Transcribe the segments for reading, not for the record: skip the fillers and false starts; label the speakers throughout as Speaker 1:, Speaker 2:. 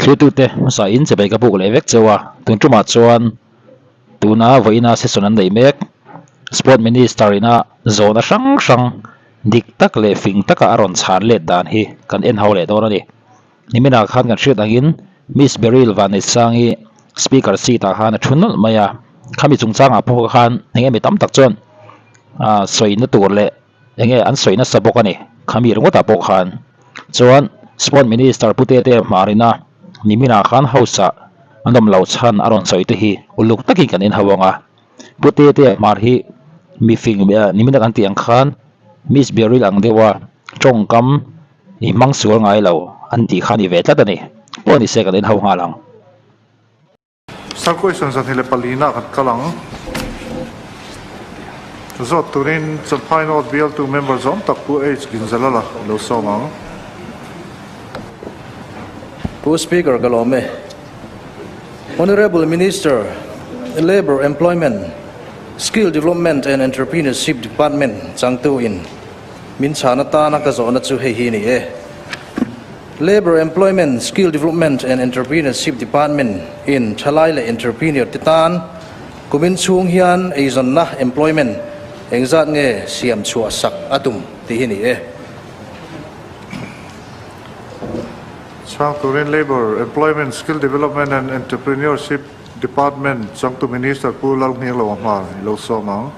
Speaker 1: Thlirtute hmasa in chibai ka buk leh vek cheu a, tun tumah chuan tuna vawiina session an neih mek. Sport Minister ina zawhna hrang hrang dik tak leh fing taka a rawn chhan let dan hi kan en ho leh dawn a ni. Niminah khan kan hriat angin Miss Beryl Vanneihsangi Speaker seat ah khan a thu nawlh mai a, khami chungchangah pawh khan eng emaw tam tak chuan sawina tur leh Enge an sawi nasa bawk a ni. Khami ringawtah pawh khan chuan Sport Minister Pu Tete Hmarina niminah khan House ah an awm lo chhan a rawn sawi te hi uluk takin kan inhau ang a. Pu Tete Hmar hi mifing nimina kan tih ang khan Miss Beryl ang deuha tawngkam i hmang sual ngai lo an tih kha a ni ve tlat a ni. Pawh ni se kan inhau nghal ang.
Speaker 2: Sir question 24 na kan kal ang. Zawt turin Champhai North bialtu member zawm tak Pu H Ginzalala lo sawm ang.
Speaker 3: Pu Speaker ka lawm e. Honourable Minister, Labour, Employment, Skill Development and Entrepreneurship Department changtu in min chhan atana ka zawhna chu hei hi ni e. Labour, Employment, Skill Development and Entrepreneurship Department in thalai leh entrepreneur te tan kumin chhung hian eizawnna, employment, engzat nge siam chhuah sak a tum tih hi ni e.
Speaker 2: Chhang turin Labour, Employment, Skill Development and Entrepreneurship Department changtu Minister Pu Lalhnianglo a hma i lo sawm ang.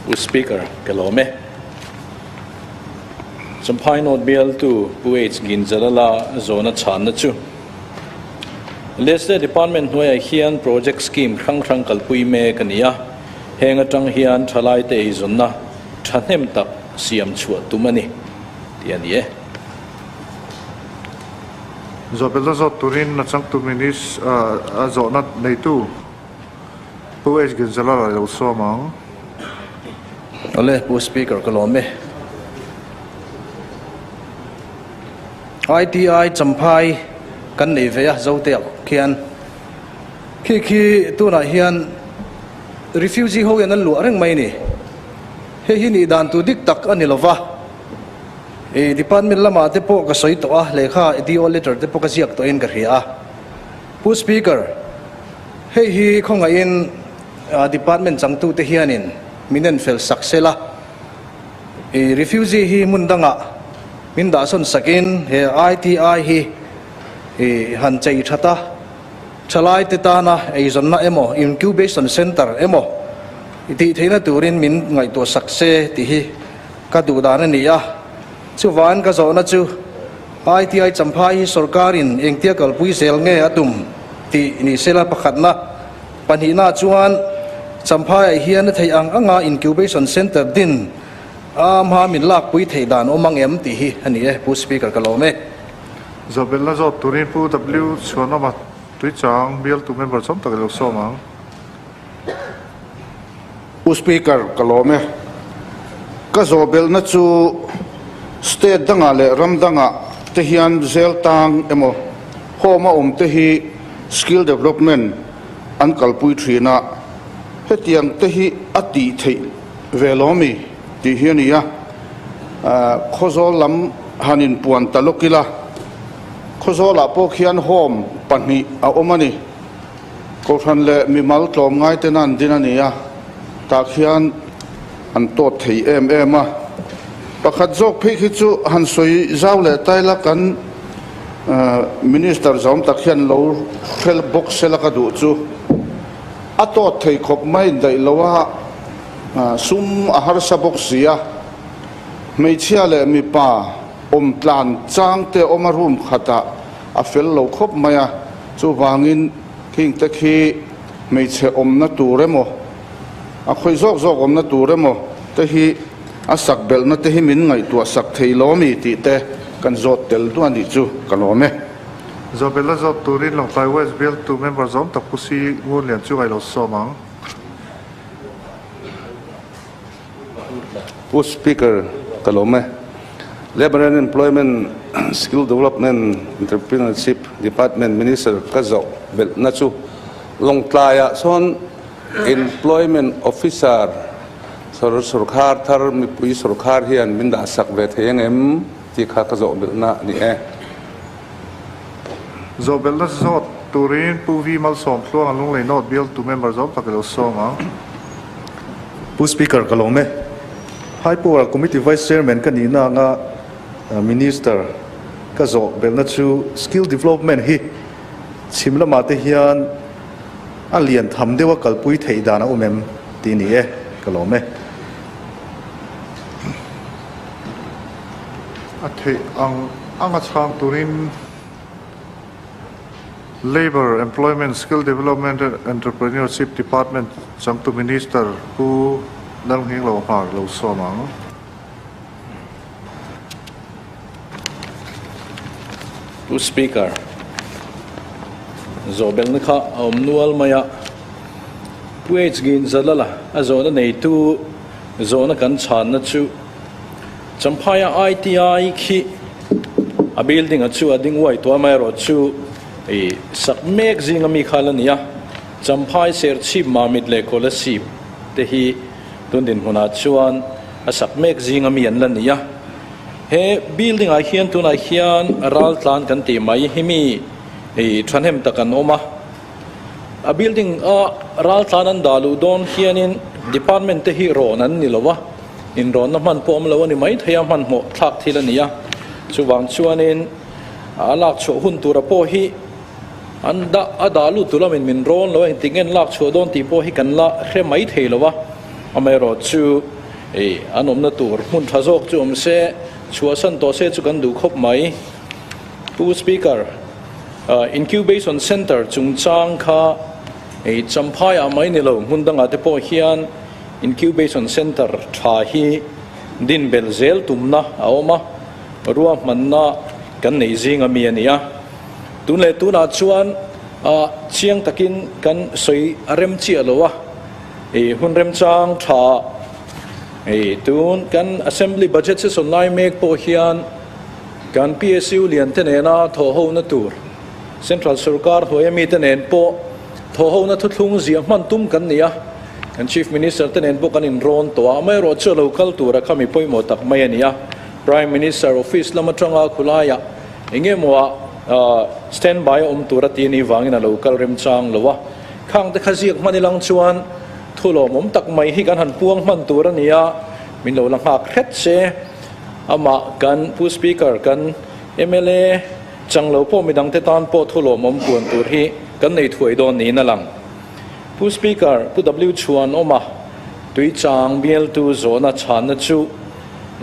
Speaker 4: Pu Speaker, ka lawm e. Champhai North bialtu Pu H Ginjalala zawhna chhanna chu Legislative Department hnuaiah hian project scheme hrang hrang kalpui mek a ni a, heng atang hian thalaite eizawnna thahnem tak siam chhuah tum a ni tih a ni e.
Speaker 2: Zawhbelna zawt turin a changtu Minis a zawhna neitu. Pu H Ginzalala lo sawm ang.
Speaker 3: Awle Pu Speaker ka lawm e. ITI Champhai kan nei ve a Zote ah khian khi khi tunah hian refugee ho hian an luah reng mai a ni. Hei hi nih dan tur dik tak a ni lova. I department lamah te pawh ka sawi tawh a, lehkha DO letter te pawh ka ziak tawhin ka hria a. Pu Speaker, hei hi khawngaihin department changtute hianin min enfel sak sela, i refugee hi hmun dangah min dahsawn sakin he ITI hi i han chei that a, thalaite tana eizawnna emaw incubation centre emaw i tih theihna turin min ngaihtuah sak se tih hi ka duh dan a ni a. Chuvangin ka zawhna chu ITI Champhai hi sorkarin engtia kalpui zel nge a tum tih ni sela pakhatna, pahnihna chuan Champhaiah hian a theih ang anga incubation centre din a hma min lakpui theih dan awm ang em tih hi a ni e, Pu Speaker ka lawm e.
Speaker 2: Zawhbelna zawt turin Pu W Chhuanawma Tuichang bialtu member chawm tak i lo sawm ang.
Speaker 5: Pu Speaker, ka lawm e. Ka zawhbelhna chu state dangah leh ram dangah te hian zel tang emaw home a awm te hi skill development an kalpui thin a, hetiang te hi a tih theih ve lo mi tih hi a ni a. Khawzawl lam han inpuan ta lawk ila, Khawzawlah pawh khian home pahnih a awm a ni. Kohhran leh mimal tlawmngai tena an din a ni a, tah khian an tawt thei em em a. Pakhat zawk phei khi chu han sawi zau leh ta ila kan Minister zawm tak hian lo hrel bawk sela ka duh chu a tawt thei khawp mai daih lo a, sum a harsa bawk si a, hmeichhia leh mipa awm tlan chang te awm a room khatah a fel lo khawp mai a. Chuvangin khingte khi hmeichhe awmna tur emaw, a khawi zawk zawk awmna tur emaw te hi a sak belhna te hi min ngaihtuah sak thei lo ami tih te kan zawt tel duah nih chu ka lawm e.
Speaker 2: Zawhbelh a zawt turin Lawngtlai West bialtu member zawm tak Pu Si Ngunlian chu ngaih lo sawm ang.
Speaker 6: Pu Speaker, ka lawm e. Labour and Employment, Skill Development, Entrepreneurship Department Minister ka zawh belhna chu Lawngtlaiah sawn Employment Officer sawrkhar thar mipui sawrkhar hian min dahsak ve thei ang em tih kha ka zawh belhna a ni e.
Speaker 2: Zawhbelhna zawt turin Pu V Malsawm Tluanga Lunglei North bialtu member zawm tak i lo sawm ang.
Speaker 7: Pu Speaker ka lawm e. High Power Committee Vice Chairman ka nihna anga Minister ka zawh belhna chu Skill Development hi chhim lamah te hian a lian tham deuha kalpui theih dan a awm em tih ni e, ka lawm e.
Speaker 2: A theih ang anga chhang turin Labour, Employment, Skill Development and Entrepreneurship Department changtu Minister Pu Lalnghinglo Hmar lo sawm ang.
Speaker 4: Pu Speaker, zawhbelhna kha a awm nual mai a, Pu H Ginzalala a zawhna neitu zawhna kan chhanna chu Champhaia ITI khi a building a chu a ding uai tuah mai erawh chu ih sak mek zinga mi kha la ni a, Champhai Serchhip Mamit leh Kolasib te hi Tun dinhmunah chuan a sak mek zinga mi an la ni a, he building ah hian tunah hian ral tlan kan tih mai hi mi ih thahnem tak an awm a, a building a ral tlan an dah luh dawn hianin department te hi rawn an ni lo a, inrawnna hman pawh awm lo a ni mai thei a, hmanhmawh thlak thil a ni a, chuvang chuanin a lak chhuah hun tura pawh hi An dah a dah lut tur lamin min rawn lo a, engtik nge an lak chhuah dawn tih pawh hi kan la hre mai thei lo a, amaherawh chu ih an awmna tur hmun tha zawk chu awm se, chhuahsan tawh se chu kan duh khawp mai. Pu Speaker, Incubation Centre chungchang kha ih Champhaiah mai ni lo, hmun dangah te pawh hian Incubation Centre tha hi din belh zel tumna a awm a, ruahmanna kan neih zinga mi a ni a. Tun leh tunah chuan chiang takin kan sawi a rem chiah lo a, ih hun remchang tha ih tun kan Assembly Budget session lai mek pawh hian kan PSU lian te nena thawhhona tur Central Sorkar hnuaia mite nen pawh thawhhona thuthlung ziah hman tum kan ni a, kan Chief Minister te nen pawh kan inrawn tawh a, amaherawh chu a lo kal tura kha mi pawimawh tak mai a ni a, Prime Minister Office lam atanga khulaiah Eng emaw ah stand by a awm tur a ti a nih vangin a lo kal remchang lo a, khang te kha ziak hman ilang chuan thu lawmawm tak mai hi kan han puang hman tur a ni a, min lo la nghak hret se. Amah kan Pu Speaker kan mla chang lo pawh midang te tan pawh thu lawmawm puan tur hi kan nei thuai dawn niin a lang. Pu Speaker, Pu W Chhuanawma Tuichang bialtu zawhna chhanna chu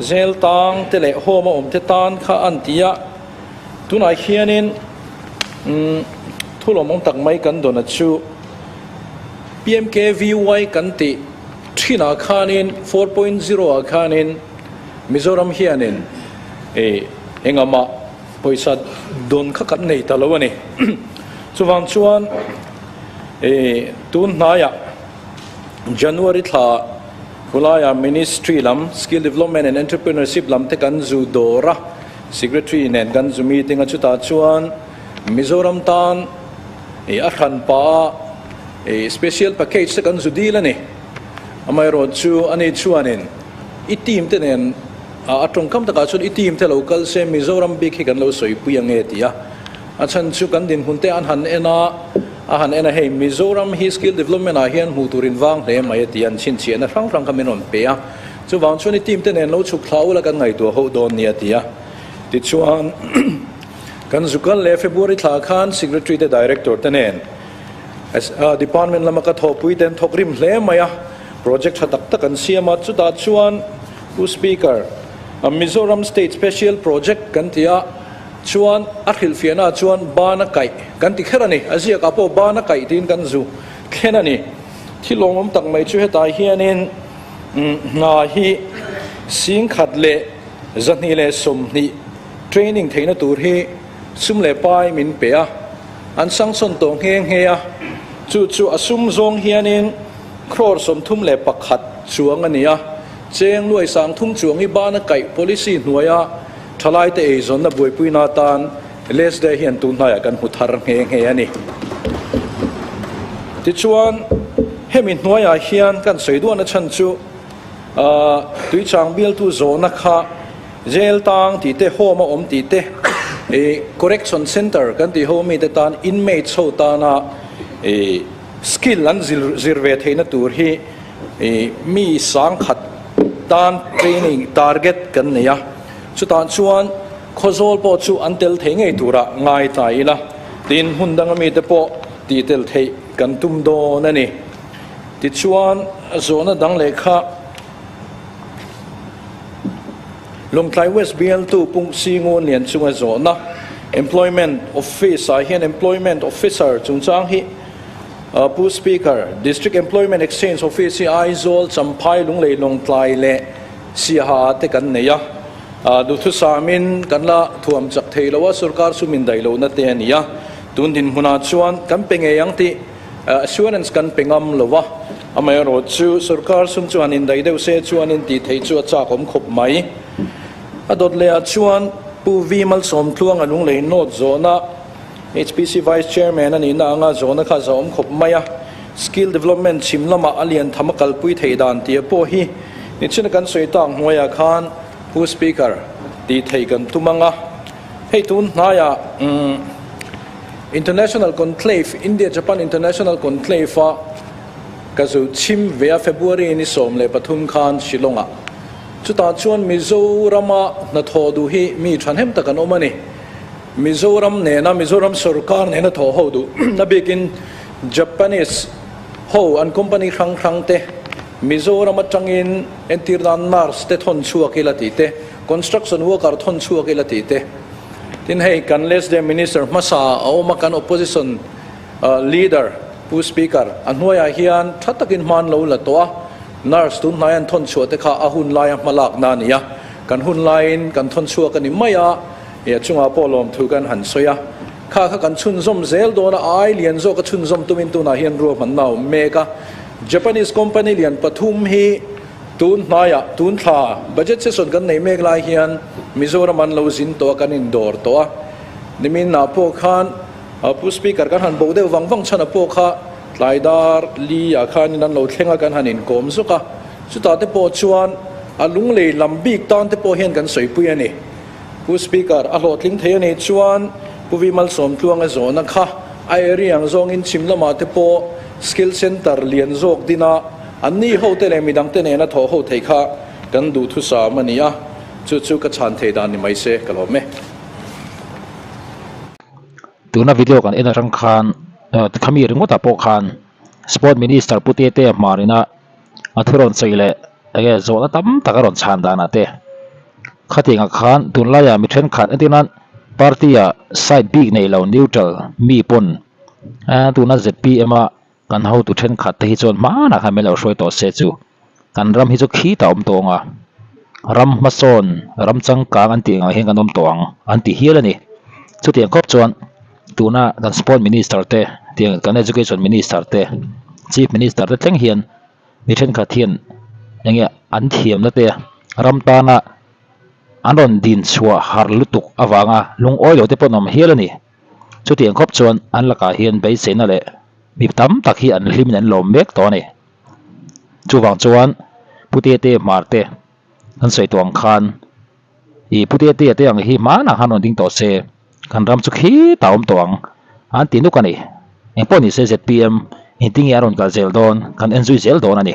Speaker 4: Zel tang te leh home a awm te tan kha an ti a, tunah hianin umm thu lawmawm tak mai kan dawn a chu PMKVY kan tih thinah khanin 4.0 ah khanin Mizoram hianin ih engamah pawisa dawn kha kan nei ta lo a ni. Chuvang chuan ih tun hnaiah January thla Khulaiah Ministry lam, Skill Development and Entrepreneurship lam te kan zu dawr a, Secretary nen kan zu meeting a, chutah chuan Mizoram tan ih a hran pah a ih special package te kan zu dil a ni. Amaherawh chu ani chuanin i team te nen a tawngkam takah chuan i team te lo kal se Mizoram bik hi kan lo sawipui ang nge ti a. A chhan chu kan dinhmun te an han en a, a han en a hei Mizoram hi skill development ah hian hmuh tur in vang hle mai a ti a, an chhinchhiahna hrang hrang kha min rawn pe a, chuvang chuan i team te nen lo chhuk thla ula kan ngaihtuah ho dawn nia a ti a. Tichuan kan zukal leh February thla khan Secretary te Director te nen Department lama ka thawhpui te an thawk rim hle mai a, project tha tak tak an siam a, chutah chuan Pu Speaker, Mizoram State Special Project kan ti a, Chuan a hrilhfiahna ah chuan ban a kaih kan ti kher a ni. A ziakah pawh ban a kaih tiin kan zu thlen a ni. Thil lawmawm tak mai chu hetah hianin hna hi 20 leh 220 training theihna tur hi sum leh pai min pe a, an sanction tawh nghe nghe a. Chu chu a sum zawng hianin crore 31 chuang a ni a, cheng nuai 30 chuang hi ban a kaih policy hnuaia Thalaite eizawnna buaipuina atan Lesday hian tun hnaiah kan hmu thar nghe nghe a ni. Tichuan, hemi hnuaiah hian kan sawi duahna chhan chu Tuichang bialtu zawhna kha jail tang tih te, home a awm tih te, I correction center kan tih ho mite tan inmates ho tana i skill an zir zir ve theihna tur hi i mi sangkhat tan training target kan nei a, chutah chuan Khawzawl pawh chu an tel thei ngei tura ngai ta ila, tin hmun danga mite pawh tih tel theih kan tum dawn a ni. Tichuan zawhna dang leh kha Lawngtlai West bialtu Pung Singun lian chunga zawhna Employment Office ah hian Employment Officer chungchang hi Pu Speaker, District Employment Exchange Office hi Aizawl, Champhai, Lunglei, Lawngtlai leh Siaha ah te kan nei a. Duhthusamin kan la thuam chak thei lo a, sorkar sum indaih lohna te a ni a. Tun dinhmunah chuan kan pe ngei ang tih Assurance kan pe ngam lo a, amaherawh chu sorkar sum chu han indaih deuh se chuanin tih theih chu a chak awm khawp mai. A dawt leh ah chuan Pu V Malsawmtluang a lunglei nawt zawhna HPC Vice Chairman a nihna anga zawhna kha zah awm khawp mai a, Skill Development chhim lamah a lian tham a kalpui theih dan tih pawh hi nichina kan sawi tak hnuaiah khan Pu Speaker tih theih kan tum ang a, hei tun hnaiah umm. International Conclave, India-Japan International Conclave a ka zu chhim ve a February ni 13 khan Shillong ah. Chutah chuan Mizorama hnathawh duh hi mi thahnem tak an awm a ni. Mizoram nena Mizoram sorkar nena thawh ho duh na bikin Japanese ho an company hrang hrang te Mizoram atangin entir nan nurse te thawn chhuak ila tih te, construction worker thawn chhuak ila tih te. Tin hei kan Lesde Minister hmasa a awm a, kan Opposition Leader Pu Speaker a hnuaiah hian tha takin hman lo la tawh a, Nurse tun hnai an thawn chhuah te kha a hun laia hma lakna a ni a, kan hun laiin kan thawn chhuak a ni mai a, a chungah pawh lawmthu kan han sawi a, kha kha kan chhunzawm zel dawn a, ai lian zawk a chhunzawm tumin tunah hian ruahmanna a awm mek a, Japanese company lian pathum hi Tun hnaiah, tun thla budget session kan nei mek lai hian Mizoram an lo zin tawh a, kan indawr tawh a. Nimin ah pawh khan Pu Speaker kan han bo deuh vang vang chhan ah pawh kha tlai dar li ah khanin an lo thleng a, kan han inkawm zawk a. Chutah te pawh chuan a lunglei lam bik tan te pawh hian kan sawipui a ni. Pu Speaker, a hlawhtling thei a nih chuan Pu Vi Malsawmtluanga zawhna kha a area ang zawngin chhim lamah te pawh Skill Centre lian zawk din a, An ni ho te leh midang te nena thawh ho thei kha kan duhthusam a ni a, chu chu ka chhan thei dan ni mai se ka lawm e.
Speaker 1: Tuna video kan en atang khan khami ringawtah pawh khan Sport Minister Pu Tete Hmarina a thu rawn sawi leh enge zawhna tam tak a rawn chhan danah te khatiangah khan tunlaiah mi thenkhat entir nan party ah side bik nei lo neutral mi pawn tuna zpm a Kan hotu thenkhat te hi chuan hmanah khan min lo hruai tawh se chu kan ram hi chu khitah a awm tawh ang a, ram hmasawn, ram changkang an tih angah hian kan awm tawh ang an ti hial a ni. Chutiang khawp chuan tuna kan sport minister te, tiang kan education minister te, chief minister te thleng hian mi thenkhat hian eng nge an thiamna te ram tana an rawn din chhuah harh lutuk avanga lungawi lo te pawh an awm hial a ni. Chutiang khawp chuan an lakah hian beiseina leh mi tam tak hi an hlimin an lawm mek tawh a ni. Chuvang chuan Pu Tete Hmarte an sawi tawh ang khan ih Pu Tete te ang hi hmanah khan rawn ding tawh se kan ram chu khitah a awm tawh ang an ti nuk a ni. Engpawh ni se zpm intinge a rawn kal zel dawn kan enzui zel dawn a ni.